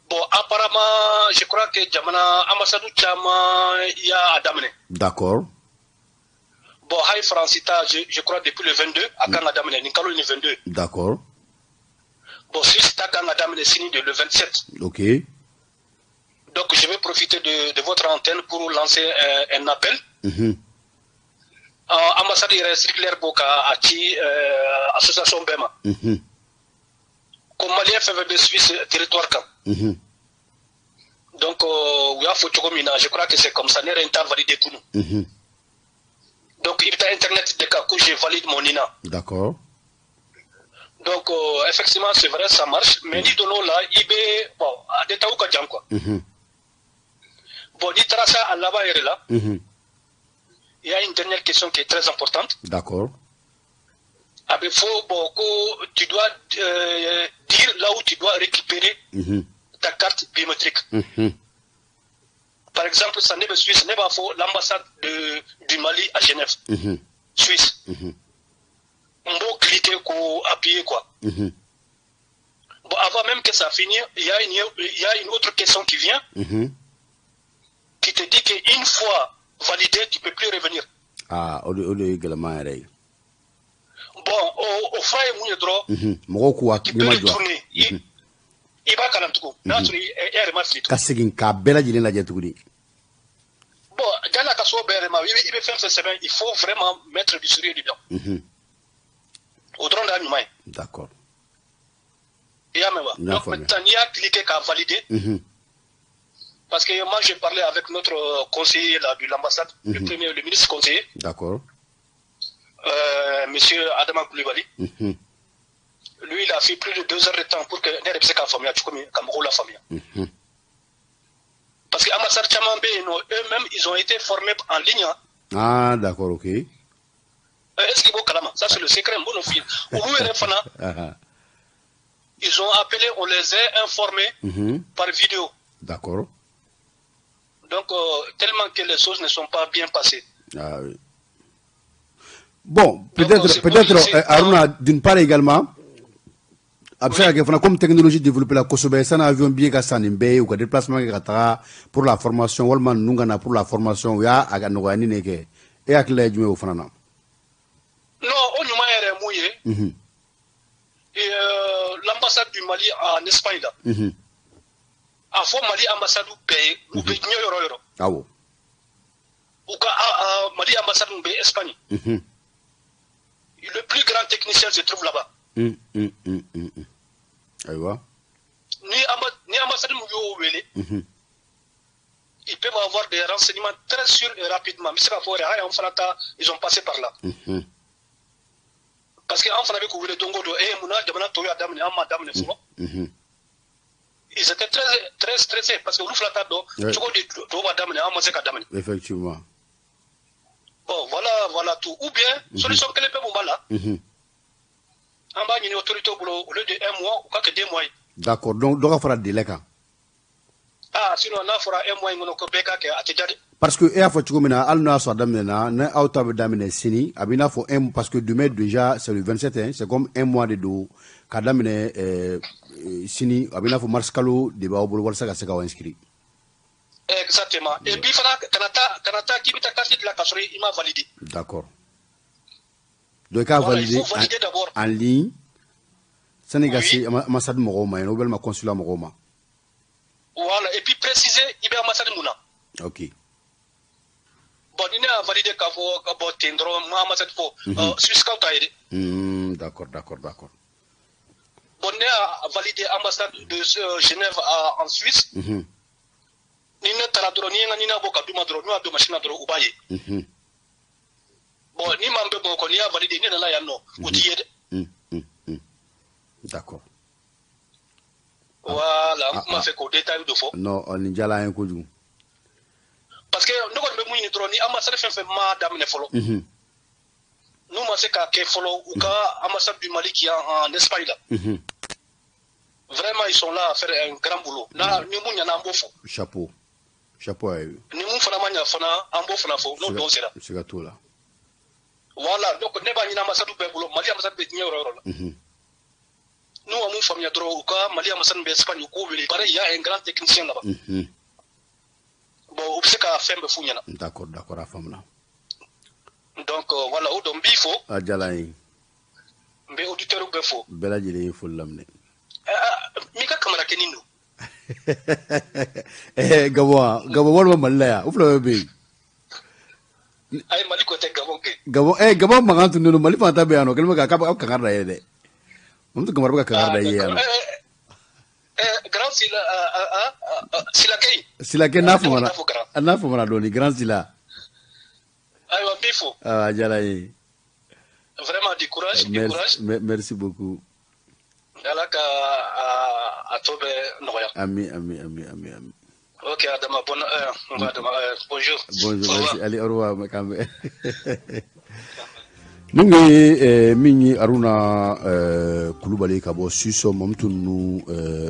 Bon, apparemment, je crois que jamana ambassade caman y'a daminɛ. Bon, hali Faransi ta, je crois depuis le 22 a kan ka daminɛ nin kalo ni 22. Bon, Suisse ta kan ka daminɛ sini de le 27. Donc, je vais profiter de votre antenne pour lancer un appel. Ambassade yɛrɛ circulaire bɔ ka a ci association bɛɛ ma. Ko malien fɛn fɛn bɛ Suisse territoire kan. Donc, u y'a fɔ cogo min na, je crois que c'est comme ça. Ne yɛrɛ n ta validé kunun. Donc, i bɛ taa internet de kan ko je valide mon NINA. Donc, effectivement, c'est vrai, ça marche. Mais n'i donn'o la, i bɛ, bon, a détail ka jan quoi. Bon, n'i taara sa a laban yɛrɛ la, il y a une dernière question qui est très importante. A bɛ fɔ, bon, ko tu dois dire là où tu dois récupérer ta carte biométrique. Par exemple, ça ne bɛ Suisse, ne b'a fɔ l'ambassade du Mali à Genève, Suisse. N b'o cliquer k'o appuyer quoi. Bon, avant même que ça finisse, il y a une autre question qui vient, qui te dit qu'une fois validé, tu ne peux plus revenir.
Ah, o de ye gɛlɛman yɛrɛ ye.
Bon, o fura ye mun ye dɔrɔn?
Mɔgɔw k'u
Tu peux
hakili ma jɔ.
retourner. I b'a kalan tugun. N'a sɔrɔ e yɛrɛ ma fili
Ka
tugun.
segin k'a bɛɛ lajɛlen lajɛ tuguni.
Bon, yan'a ka s'o bɛɛ yɛrɛ ma, i bɛ fɛn fɛn sɛbɛn, il faut vraiment mettre du sérieux dedans. O dɔrɔn de y'a ɲuman ye. I y'a mɛn wa?
N y'a
Donc
faamuya.
maintenant, n'i y'a cliquer k'a valider, parce que moi j'ai parlé avec notre conseiller là, de l'ambassade, le premier, le ministre conseiller, monsieur Adama Koulibaly. Lui, il a fait plus de 2 heures de temps pour que ne yɛrɛ bɛ se k'a faamuya cogo min, ka mɔgɔw la faamuya. Parce que ambassade caman bɛ yen nɔ, eux-mêmes, ils ont été formés en ligne, hein.
Ah, d'accord, ok.
Est-ce qu'il b'o kalama? Ça, c'est le secret, n b'o f'i ye. Olu yɛrɛ fana, ils ont appelé, on les a informés par vidéo. Donc, tellement que les choses ne sont pas bien passées.
Ah, oui. Bon, peut-être,
c'est
peut-être,
pour-
Aruna, d'une part également, A bɛ se ka kɛ fana, comme technologie développée la kosɛbɛ, sani avion billet ka san nin bɛɛ ye, u ka déplacement kɛ ka taga pour la formation, walima ninnu ka na pour la formation, u y'a a nɔgɔyani de kɛ. E hakilila ye jumɛn ye o fana na?
Non, o ɲuman yɛrɛ ye mun ye? L'ambassade du Mali en Espagne là, a fɔ Mali ambassade bɛɛ ye, u bɛ diɲɛ yɔrɔ o yɔrɔ. U ka Mali ambassade min bɛ Espagne, le plus grand technicien se trouve là-bas.
Ayiwa.
Ni ambassade min y'o wele, ils peuvent avoir des renseignements très sûrs et rapidement. N bɛ se k'a fɔ yɛrɛ, hali an fana ta, ils ont passé par là. Parce que an fana bɛ k'u wele don o don, e munna jamana tɔw y'a daminɛ, an m'a daminɛ fɔlɔ? Ils étaient très très stressés parce que olu fana t'a dɔn cogo di tɔw b'a daminɛ, an ma se ka daminɛ. Bon, voilà, voilà tout. Ou bien solution kelen pe mun b'a la, an b'a ɲini autorité bolo, au lieu de un mois, u ka kɛ 2 mois ye.
D'accord, donc dɔ ka fara délai kan.
Ah, sinon n'a fɔra un mois in kɔnɔ ko bɛɛ k'a kɛ, a tɛ diya dɛ.
Parce que e y'a fɔ cogo min na, hali n'o y'a sɔrɔ a daminɛna, ni aw ta bɛ daminɛ sini, a bɛ i n'a fɔ un, parce que demain déjà c'est le 27, hein, c'est comme un mois de don ka daminɛ sini, a bɛ i n'a fɔ mars kalo de b'aw bolo walasa ka se k'aw inscrire.
Exactement. Et puis fana, kana taa k'i bɛ taa carte dilan k'a sɔrɔ i ma valider.
D'accord, donc i k'a
Voilà, il
valider
faut valider d'abord.
en ligne sani ka se ambassade mɔgɔw ma yen, walima consulat mɔgɔw ma.
Voilà, et puis préciser i bɛ ambassade mun na. Bon, ni ne y'a valider k'a fɔ ka bɔ ten dɔrɔn, n ma ambassade fɔ, Suisse kaw ta ye dɛ.
D'accord.
Bon, ne y'a valider ambassade de Genève en Suisse. Ni ne taara dɔrɔn, ni ye n ka NINA bɔ ka d'u ma dɔrɔn, n'u y'a don machine na dɔrɔn, u b'a ye. Bon, ni maa min bɛ Bamakɔ, n'i y'a valider, ne nana yan nɔ, u t'i ye dɛ.
D'accord.
Voilà, n tun b'a fɛ k'o détail de fɔ.
Non, nin diyara an ye kojugu.
Parce que ne kɔni bɛ mun ɲini dɔrɔn, ni ambassade fɛn fɛn ma daminɛ fɔlɔ, n'u ma se k'a kɛ fɔlɔ, u ka ambassade du Mali qui est en Espagne là, vraiment ils sont là à faire un grand boulot. N'a ni mun ɲɛna, an b'o fɔ.
Chapeau, chapeau à eux.
Ni mun fana ma ɲa fana, an b'o fana fɔ n'o don sera.
Siga t'o la.
Voilà, donc ne b'a ɲini ambassade bɛɛ bolo, Mali ambassade bɛ diɲɛ yɔrɔ o yɔrɔ la, n'u ma mun faamuya dɔrɔn, u ka Mali ambassade bɛ Espagne, u k'u wele. Pareil, il y a un grand technicien là-bas. Bon, u bɛ se ka fɛn bɛɛ f'u ɲɛna.
D'accord, a faamuna.
Donc voilà, o don n b'i fo.
A diyara an ye.
N bɛ auditeurs bɛɛ fo.
Bɛɛ lajɛlen ye foli laminɛ.
N'i ka kamara kɛnin don.
Gabon, Gabon walima Mali la yan, o fila bɛɛ bɛ yen.
Ayi, Mali ko tɛ, Gabon kɛ.
Gabon, Gabon mankan tun don, Mali fana ta bɛ yan nɔ, kɛlen bɛ ka k'a kankari da ye dɛ. Mamutu Kamara bɛ ka kankari da i ye yan nɔ.
Grand Sila, Sila kɛ.
Sila kɛ n'a famana, n'a famana dɔɔni, grand Sila.
Ayiwa, n b'i fo.
A diyara n ye.
Vraiment, du courage, du courage.
Merci beaucoup.
Ala ka a tɔ bɛɛ nɔgɔya.
Ami, ami, ami, ami, ami.
Ok, Adama, bon, Adama, bonjour.
Bonjour, merci. Allez, au revoir, k'an bɛn. Nin kun ye min ye, Aruna Kulubali ka bɔ Suisse, Mamutu ninnu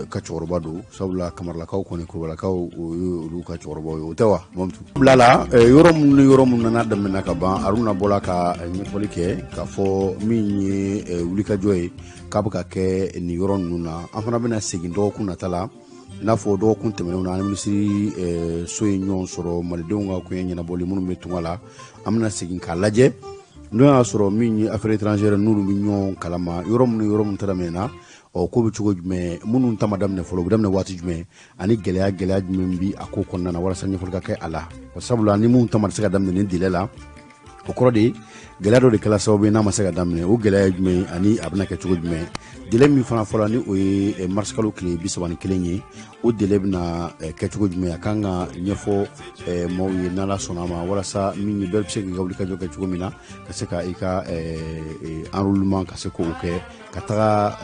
ka cɛkɔrɔba don, sabula Kamaralakaw kɔni, Kulubalakaw, o ye olu ka cɛkɔrɔbaw ye, o tɛ wa, Mamutu? Bila la yɔrɔ minnu ni yɔrɔ minnu nana daminɛ ka ban, Aruna bɔla ka ɲɛfɔli kɛ k'a fɔ min ye wulikajɔ ye k'a bɛ ka kɛ nin yɔrɔ ninnu na. An fana bɛna segin dɔgɔkun nata la, i n'a fɔ dɔgɔkun tɛmɛnenw na, an minisiri so ye ɲɔgɔn sɔrɔ malidenw ka koɲɛ ɲɛnabɔli minnu bɛ tunga la. An bɛna segin k'a lajɛ n'o y'a sɔrɔ min ye affaires étrangères, n'olu bɛ ɲɔgɔn kalama yɔrɔ minnu, yɔrɔ minnu ta daminɛna, ɔ ko bɛ cogo jumɛn, minnu ta ma daminɛ fɔlɔ, u bɛ daminɛ waati jumɛn, ani gɛlɛya gɛlɛya jumɛn bi a ko kɔnɔna na, walasa ɲɛfɔli ka kɛ a la. Sabula ni minnu ta ma se ka daminɛ nin délai la, o kɔrɔ de gɛlɛya dɔ de kɛla sababu ye n'a ma se ka daminɛ. O gɛlɛya ye jumɛn ye, ani a bɛna kɛ cogo jumɛn? Délai min fana fɔra, ni o ye mars kalo tile 31 ye, o délai bɛna kɛ cogo jumɛn? A kan ka ɲɛfɔ maaw ye n'Ala sɔnna a ma, walasa min ye bɛɛ bɛ se k'i ka wulikajɔ kɛ cogo min na, ka se ka i ka enrôlement ka se k'o kɛ, ka taga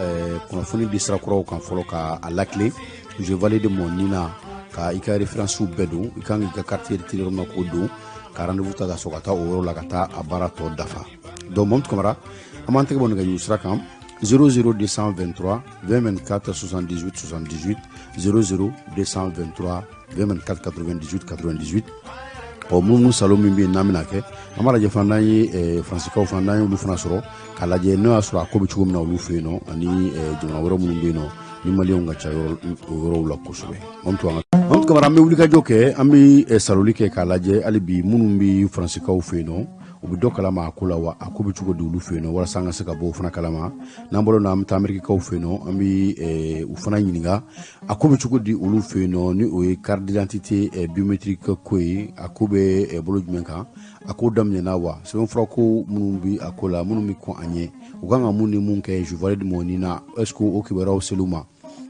kunnafoni di sira kuraw kan fɔlɔ, ka a lakile je valide mon NINA, ka i ka référence bɛɛ don, i kan k'i ka carte d'identité yɔrɔ min na k'o don, ka rendez-vous ta ka sɔrɔ ka taa o yɔrɔ la ka taa a baara tɔ dafa. Donc Mamutu Kamara, an b'an tɛgɛ bɔ nɛgɛjuru sira kan: 00 223 20 24 78 78, 00 223 20 24 98 98. Ɔ, munumunu salo min bɛ yen n'an bɛna kɛ, an b'a lajɛ fana n'an ye Faransikaw fana, n'an y'olu fana sɔrɔ k'a lajɛ n'o y'a sɔrɔ a ko bɛ cogo min na olu fɛ yen nɔ, ani jamana wɛrɛ minnu bɛ yen nɔ ni Maliyɛnw ka ca yɔrɔ o yɔrɔw la kosɛbɛ. Mamutu, an ka Mamutu Kamara, an bɛ wulikajɔ kɛ, an bɛ saloli kɛ k'a lajɛ hali bi minnu bɛ Faransikaw fɛ yen nɔ, u bɛ dɔ kalama a ko la wa, a ko bɛ cogo di olu fɛ yen nɔ, walasa an ka se ka bɔ o fana kalama. N'an bɔra yen nɔ, an bɛ taa Amerikikaw fɛ yen nɔ, an bɛ u fana ɲininka a ko bɛ cogo di olu fɛ yen nɔ, ni o ye carte d'identité biométrique ko ye, a ko bɛ bolo jumɛn kan, a ko daminɛna wa, sɛbɛnfura ko minnu bɛ a ko la, minnu bɛ kɔn a ɲɛ, u kan ka mun ni mun kɛ, je valide mon NINA, est ce que o kibaruyaw sel'u ma,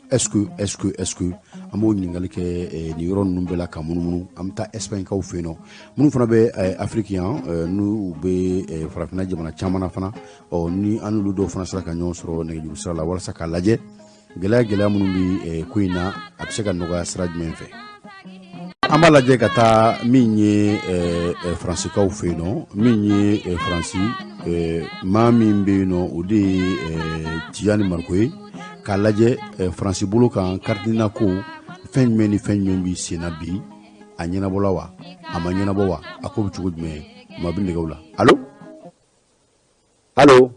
est ce que an b'o ɲininkali kɛ nin yɔrɔ ninnu bɛɛ la ka munumunu. An bɛ taa Espagne kaw fɛ yen nɔ, minnu fana bɛ Afrique yan, n'u bɛ farafinna jamana caman na fana. Ɔ, ni an n'olu dɔw fana sera ka ɲɔgɔn sɔrɔ nɛgɛjuru sira la walasa k'a lajɛ gɛlɛya minnu bɛ ko in na, a bɛ se ka nɔgɔya sira jumɛn fɛ. An b'a lajɛ ka taa min ye Faransikaw fɛ yen nɔ, min ye Faransi maa min bɛ yen nɔ, o de ye Tijani Mariko ye, k'a lajɛ Faransi bolo kan, carte NINA ko, fɛn jumɛn ni fɛn jumɛn b'i sen na bi, a ɲɛnabɔla wa, a ma ɲɛnabɔ wa, a ko bɛ cogo jumɛn? Maa bɛ nɛgɛw la. Allo, allo,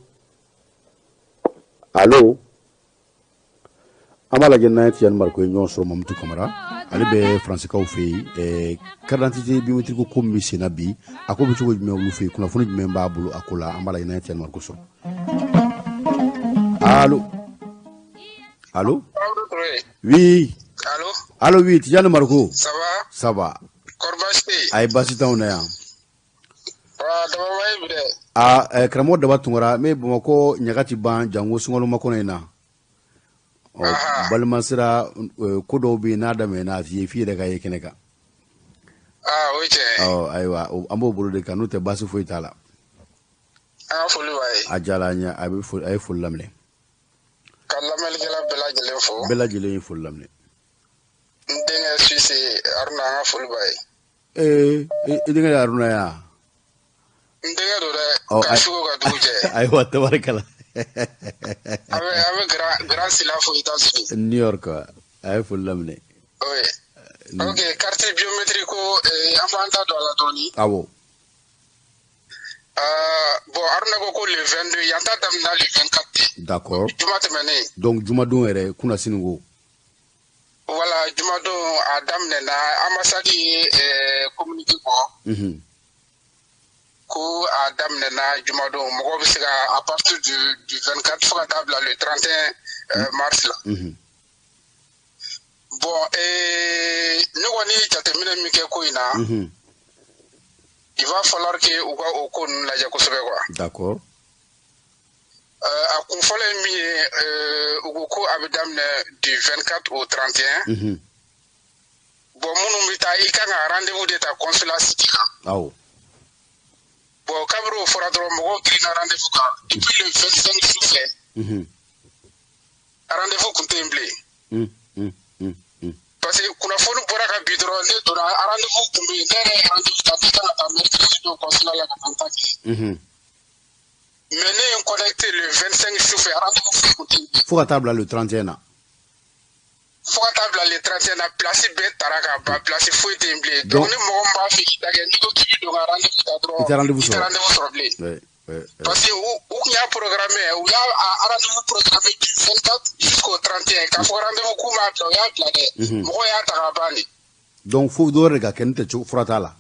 allo. An b'a lajɛ n'an ye Tijani Mariko ye ɲɔgɔn sɔrɔ. Mamutu Kamara, ale bɛ Faransikaw fɛ yen, carte d'identité biométrique ko min bɛ sen na bi, a ko bɛ cogo jumɛn olu fɛ yen, kunnafoni jumɛn b'a bolo a ko la? An b'a lajɛ n'an ye Tijani Mariko sɔrɔ. Allo, allo, oui.
Allo.
Allo, oui, Tijani Mariko.
Ça va?
Ça va.
Kɔri baasi tɛ yen?
A ye baasi t'anw na yan.
Wa Daba ye bi dɛ.
Aa, karamɔgɔ Daba Tunkara, n bɛ Bamakɔ ɲaga ti ban jango sunkalo makɔnɔ in na. Ɔ, balimasira ko dɔw bɛ yen, n'a daminɛna, a f'i ye f'i yɛrɛ ka ye kɛnɛ kan.
Aa, o ye tiɲɛ ye.
Ɔ ayiwa, an b'o bolo de kan, n'o tɛ baasi foyi t'a la.
An ka foli b'a ye.
A diyara an ye, a bɛ foli, a ye foli laminɛ.
Ka lamɛnnikɛla bɛɛ lajɛlen fo.
Bɛɛ lajɛlen ye foli laminɛ.
N denkɛ Suisse Haruna, an ka foli b'a ye.
Ee, i denkɛ ye Haruna ya?
N denkɛ don dɛ. Ka su ko ka dugu jɛ.
Ayiwa, tabarikala.
An bɛ grand Sila fo États-Unis.
New York, a ye foli laminɛ.
Oui. Ok, carte biométrique ko, an b'an ta don a la dɔɔni.
Awɔ.
Bon, Haruna ko ko le 22, yan ta daminɛ le 24.
D'accord.
Juma tɛmɛnen.
Donc jumadon yɛrɛ, kunasini ko.
Voilà, jumadon a daminɛna, ambassade ye communiqué bɔ. Ko a daminɛna jumadon, mɔgɔw bɛ se ka à partir du 24 fo ka taa bila le 31 mars la. Bon, ne kɔni ye jateminɛ min kɛ ko in na, il va falloir que u ka o ko ninnu lajɛ kosɛbɛ quoi.
D'accord.
A kun fɔlɔ ye min ye, u ko ko a bɛ daminɛ du 24 au 31. Bon, minnu bɛ taa, i kan ka rendez-vous de ta consulat site kan.
Awɔ.
Bon, kabini o fɔra dɔrɔn, mɔgɔw girinna rendez-vous kan depuis le 25 su fɛ. Rendez-vous kun tɛ yen bilen. Parce que kunnafoni bɔra ka bi dɔrɔn, ne donna, rendez-vous kun bɛ yen, ne yɛrɛ ye rendez-vous ta, ne kan ka taa mercredi don consulat la ka taa n ta kɛ. Mais ne ye n connecté le 25 su fɛ, rendez-vous foyi kun tɛ yen bilen.
Fo ka taa bila le 31 na.
Fo ka taa bila le 31 na, place bɛɛ tara ka ban, place foyi tɛ yen bilen. Donc ni mɔgɔ min b'a fɛ k'i ta kɛ, n'i ko k'i bɛ don ka rendez-vous ta dɔrɔn,
I tɛ rendez-vous
i tɛ
sɔrɔ.
rendez-vous sɔrɔ bilen.
Ouais.
Parce que u tun y'a programmé, u y'a a rendez-vous programmé du 24 jusqu'au 31, k'a fɔ rendez-vous k'u m'a bila, u y'a bila dɛ. Mɔgɔw y'a ta ka ban de.
Donc fo dɔ wɛrɛ de ka kɛ, n'o tɛ cogo fura t'a la.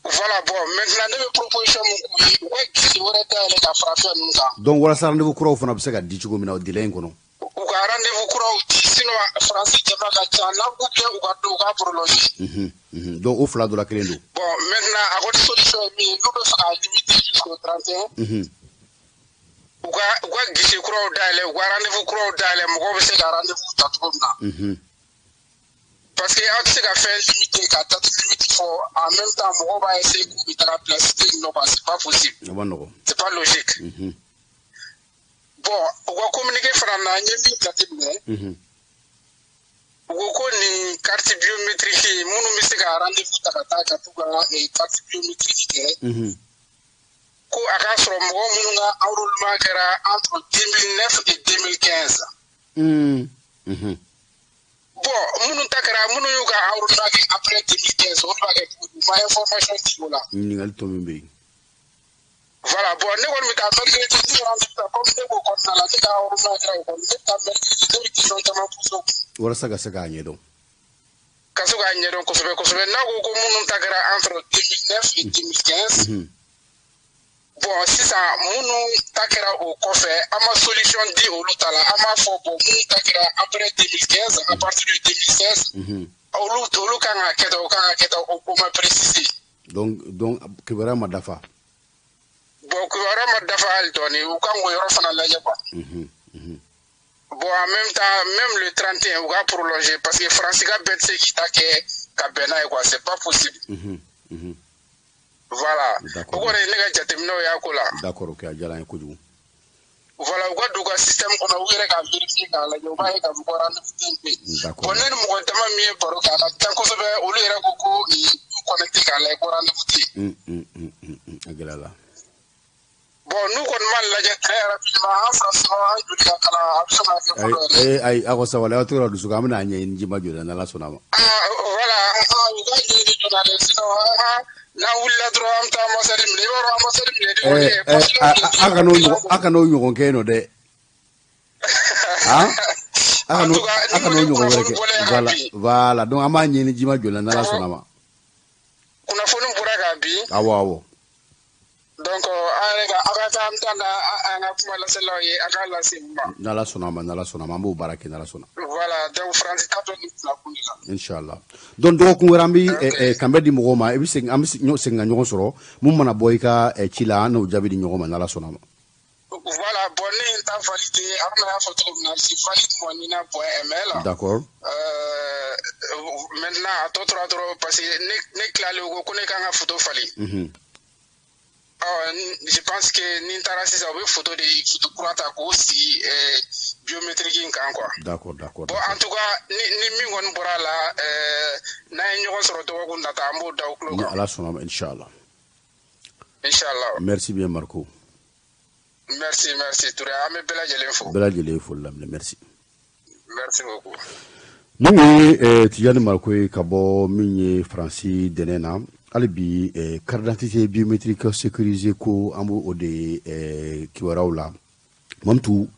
Voilà, bon, maintenant ne bɛ proposition min k'u ye, u ka guichet wɛrɛ dayɛlɛ ka fara fɛn ninnu kan.
Donc walasa rendez-vous kuraw fana bɛ se ka di cogo min na o délai in kɔnɔ.
U ka rendez-vous kuraw di, sinon Faransi jama ka ca n'a k'u kɛ, u ka don u k'a prolonger.
Donc o fila dɔ la kelen don.
Bon, maintenant a kɔni solution ye min ye, n'u bɛ fɛ k'a limiter jusqu'au 31, u ka guichet kuraw dayɛlɛ, u ka rendez-vous kuraw dayɛlɛ, mɔgɔw bɛ se ka rendez-vous ta cogo min na. Parce que aw tɛ se ka fɛn limiter ka date limite fɔ, en même temps mɔgɔw b'a essayer k'u bɛ taga place tɛ yen nɔ quoi, c'est pas possible.
A ma nɔgɔn.
C'est pas logique. Bon, u ka communiqué fana na, n ye min jateminɛ, u ko ko nin carte biométrique, minnu bɛ se ka rendez-vous ta ka taa ka t'u ka carte biométrique kɛ, ko a k'a sɔrɔ mɔgɔ minnu ka enrôlement kɛra entre 2009 et 2015. Bon, minnu ta kɛra, minnu y'u ka enrôlement kɛ après 2015, olu b'a kɛ cogo di? U ma information di o la.
Ɲininkali tɔ min bɛ yen.
Voilà, bon, ne kɔni bɛ taa mercredi, ne rendez-vous ta, comme ne b'o kɔnɔna la, ne ka enrôlement kɛra o kɔnɔ, ne bɛ taa mercredi, ne bɛ question caman poser o kun.
Walasa ka se k'a ɲɛdɔn.
Ka se k'a ɲɛdɔn kosɛbɛ kosɛbɛ. N'a ko ko minnu ta kɛra entre 2009 et 2015. Bon, sisan minnu ta kɛra o kɔfɛ, an ma solution di olu ta la. An b'a fɔ, bon, minnu ta kɛra après 2015, à partir de 2016, olu kan ka kɛ tan, o kan ka kɛ tan, o ma préciser.
Donc kibaruya ma dafa.
Bon, kibaruya ma dafa hali dɔɔni, u kan k'o yɔrɔ fana lajɛ quoi. Bon, en même temps, même le 31, u ka prolonger, parce que Faransi ka bɛɛ tɛ se k'i ta kɛ ka bɛn n'a ye quoi, c'est pas possible. Voilà. O kɔni ye ne ka jateminɛw y'a ko la.
D'accord, ok, a diyara n ye kojugu.
Voilà, u ka don u ka système kɔnɔ, u yɛrɛ k'a vérifier k'a lajɛ, u b'a ye k'a fɔ ko rendez-vous tɛ yen. Bon, ne ni mɔgɔ dama min ye baro kɛ, a ka ca kosɛbɛ, olu yɛrɛ ko ko u connecté k'a lajɛ ko rendez-vous tɛ
yen. A gɛlɛyara.
Bon, n'u kɔni m'a lajɛ très rapidement, an farafinna, an joli ka kalan, a bɛ sɔn ka kɛ ko dɔ
yɛrɛ. Ayi, aw ka sabali, aw tora dusu kan, an bɛna a ɲɛɲini ji ma joli la, n'Ala sɔnna a ma.
Ah voilà, u ka ɲɛɲini joona dɛ, sinon n'an wulila dɔrɔn, an bɛ taa ambassade minɛ, i b'a dɔn ambassade minɛ.
A kana o ɲɔgɔn kɛ yen nɔ dɛ. A kana o ɲɔgɔn wɛrɛ kɛ. Voilà, voilà, donc an b'a ɲɛɲini ji ma joli la, n'Ala sɔnna a ma.
Kunnafoni bɔra ka bin.
Awɔ, awɔ.
Donc an yɛrɛ ka aw ka taa, an bɛ taa na an ka kuma laselaw ye, a k'a lase u ma.
N'Ala sɔnna a ma, n'Ala sɔnna a ma, an b'o baara kɛ, n'Ala sɔnna.
Voilà, donc Faransi ta bɛ nin bila kun de la.
Inchallah. Donc dɔgɔkun wɛrɛ, an bɛ kanbɛn di mɔgɔw ma, i bɛ segin, an bɛ segin ka ɲɔgɔn sɔrɔ, mun mana bɔ i ka ci la, an n'o jaabi di ɲɔgɔn ma, n'Ala sɔnna a ma.
Voilà, bon, ne ye n ta validé, Haruna y'a fɔ cogo min na, c'est valide mon nina point ml.
D'accord.
Maintenant a tɔ tora dɔrɔn, parce que ne tilalen, u ko ko ne kan ka photo falen. Je pense que ni n taara sisan, u bɛ photo de, photo kura ta k'o sigi biométrique in kan quoi.
D'accord.
Bon, en tout cas, ni min kɔni bɔra a la, n'an ye ɲɔgɔn sɔrɔ dɔgɔkun nata, an b'o da o tulo kan.
Ni Ala sɔnna ma, inchallah.
Inchallah.
Merci bien, Marco.
Merci, merci Touré, an bɛ bɛɛ lajɛlen fo.
Bɛɛ lajɛlen ye foli laminɛ, merci.
Merci beaucoup.
Mun ye Tijani Mariko ye ka bɔ min ye Faransi dɛnɛ na, hali bi carte d'identité biométrique sécurisée ko, an b'o de kibaruyaw la. Mamutu,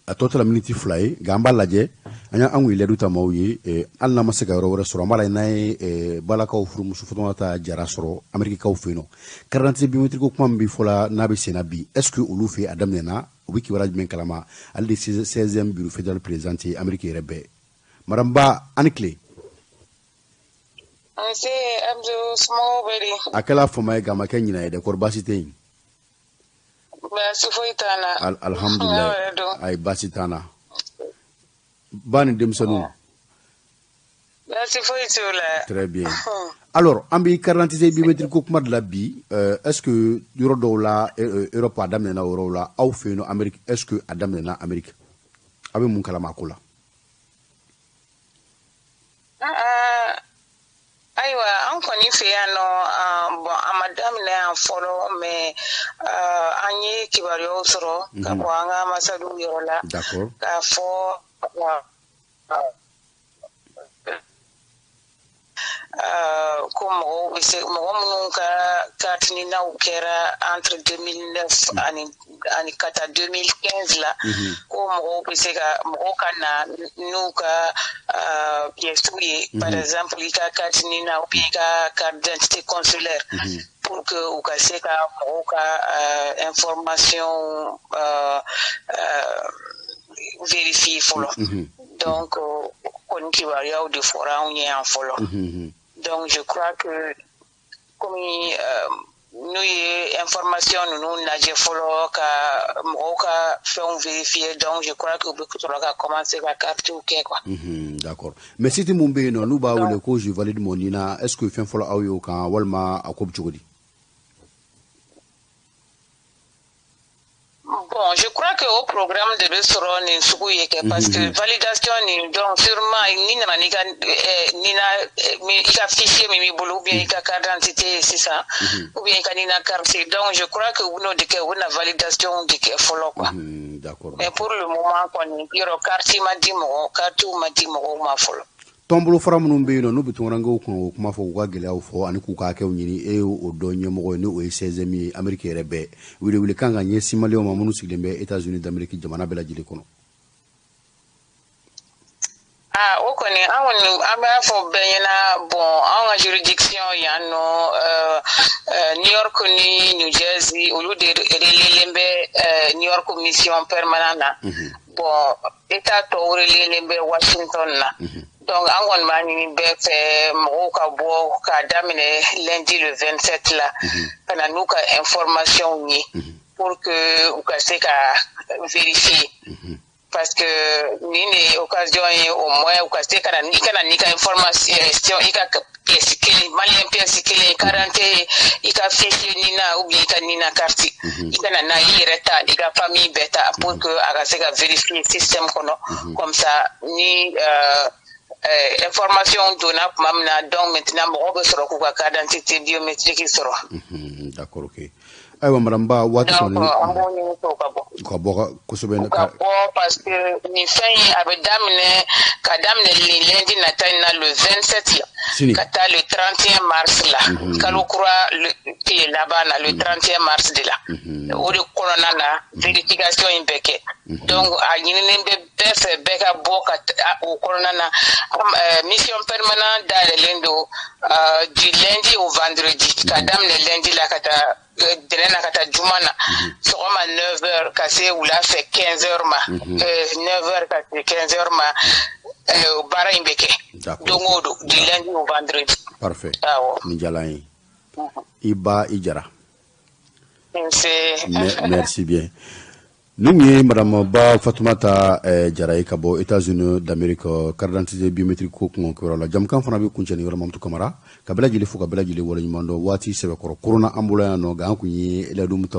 a tɔ tora miniti 2 ye, nka an b'a lajɛ, an y'an kun ye layidu ta maaw ye, hali n'an ma se ka yɔrɔ wɛrɛ sɔrɔ, an b'a lajɛ n'an ye balakaw furumuso Fatumata Jara sɔrɔ Amerikikaw fɛ yen nɔ. Carte d'identité biométrique ko kuma min bɛ fɔ la, n'a bɛ sen na bi, est ce que olu fɛ a daminɛna, u bɛ kibaruya jumɛn kalama? Ale de 16e bureau fédéral président ye Amérique yɛrɛ bɛɛ. Madame Ba, a ni tile.
Nse Abdou, somɔgɔw bɛ di?
A kɛla fama ye, nka a ma kɛ ɲinɛ ye dɛ, kɔri baasi tɛ yen?
Baasi foyi t'an na.
Alhamdulilayi, ayi, baasi t'an na. Ba ni denmisɛnninw?
Baasi foyi t'u la.
Très bien. Alors, an bɛ carte d'identité biométrique ko kuma de la bi. Est ce que yɔrɔ dɔw la, Europe, a daminɛna o yɔrɔw la, aw fɛ yen nɔ Amérique, est ce que a daminɛna Amérique? A bɛ mun kalama a ko la?
Ayiwa, an kɔni fɛ yan nɔ, bon, a ma daminɛ yan fɔlɔ, mais an ye kibaruyaw sɔrɔ ka bɔ an ka ambassadew yɔrɔ la. K'a fɔ ko mɔgɔw bɛ se, mɔgɔ minnu ka carte ninaw kɛra entre 2009 ani ka taa 2015 la, ko mɔgɔw bɛ se ka, mɔgɔw ka na n'u ka pièces ye, par exemple i ka carte nina ou bien i ka carte d'identité consulaire, pour que u ka se ka mɔgɔw ka information vérifier fɔlɔ. Donc kɔni kibaruyaw de fɔra anw ye yan fɔlɔ. Donc je crois que komi n'u ye information ninnu lajɛ fɔlɔ, ka mɔgɔw ka fɛnw vérifier, donc je crois que u bɛ sɔrɔ ka commencer ka carte kɛ quoi.
D'accord, mais site mun bɛ yen nɔ n'u b'a wele ko je valide mon NINA, est ce que fɛn fɔlɔ aw y'o kan, walima a ko bɛ cogo di?
Bon, Bon, je crois que o programme de bɛ sɔrɔ nin sugu ye kɛ, parce que validation nin, donc sûrement ni nana n'i ka NINA, i ka fichier min b'i bolo, ou bien i ka carte d'identité ye sisan, ou bien i ka NINA carte. Donc je crois que u bɛn'o de kɛ, u bɛna validation de kɛ fɔlɔ quoi. Mais pour le moment kɔni, yɔrɔ carte ma di mɔgɔ, carte ma di mɔgɔw ma fɔlɔ.
Tɔnbolofara minnu bɛ yen nɔ, n'u bɛ tunkarankew kun o kuma fɔ, k'u ka gɛlɛyaw fɔ ani k'u ka hakɛw ɲini, e y'o dɔn ɲɛmɔgɔ ye, ni o ye 16e ye Ameriki yɛrɛ bɛɛ. Welewele kan ka ɲɛsin maliyɛnw ma minnu sigilen bɛ États-Unis d'Amérique jamana bɛɛ lajɛlen kɔnɔ.
Ah, o kɔni, an kɔni, an b'a fɔ bɛɛ ɲɛna. Bon, anw ka juridiction yan nɔ, New York ni New Jersey, olu de relelen bɛ New York mission permanent na. Bon, état tɔw relelen bɛ Washington na. Donc an kɔni b'a ɲini bɛɛ fɛ, mɔgɔw ka bɔ k'a daminɛ lundi le 27 la, ka na n'u ka information ye pour que u ka se ka vérifier, parce que nin de ye occasion ye au moins u ka se ka na, i ka na n'i ka information, i ka pièce kelen, malien pièce kelen, carte d'identité, i ka fichier NINA ou bien i ka NINA carte, i ka na n'a i yɛrɛ ta, i ka famille bɛɛ ta, pour que a ka se ka vérifier système kɔnɔ. Comme ça, ni information donna tuma min na, donc maintenant mɔgɔw bɛ sɔrɔ k'u ka carte d'identité biométrique sɔrɔ.
D'accord, ok. Ayiwa, madame Ba, waati
kɔni. Donc an b'o ɲini k'o ka bɔ.
Ka bɔ kosɛbɛ.
U ka bɔ, parce que nin fɛn in, a bɛ daminɛ, ka daminɛ nin lundi nata in na, le 27 la, ka taa le 31 mars la, kalo kura tile laban na, le 31 mars de la. O de kɔnɔna na, vérification in bɛ kɛ. Donc a ɲininen bɛ bɛɛ fɛ, bɛɛ ka bɔ ka o kɔnɔna na. Mission permanent dayɛlɛlen don du lundi au vendredi, ka daminɛ lundi la ka taa dɛnɛn na ka taa juma na, sɔgɔma 9 heures ka se wula fɛ 15 heures ma, 9 heures ka se 15 heures ma, baara in bɛ kɛ don o don, du lundi au vendredi.
Parfait. Awɔ. Nin diyara n ye. I ba, i jara.
Nse.
Merci bien. Nin tun ye madame Ba Fatumata Jara ye ka bɔ États-Unis d'Amérique, carte d'identité biométrique ko kungo kibaruya la. Jamukan fana bɛ kuncɛ nin yɔrɔ. Mamutu Kamara ka bɛɛ lajɛlen fo, ka bɛɛ lajɛlen waleɲuman dɔn. Waati sɛbɛkɔrɔ korona an bolo yan nɔ, nka an kun ye layidu min ta.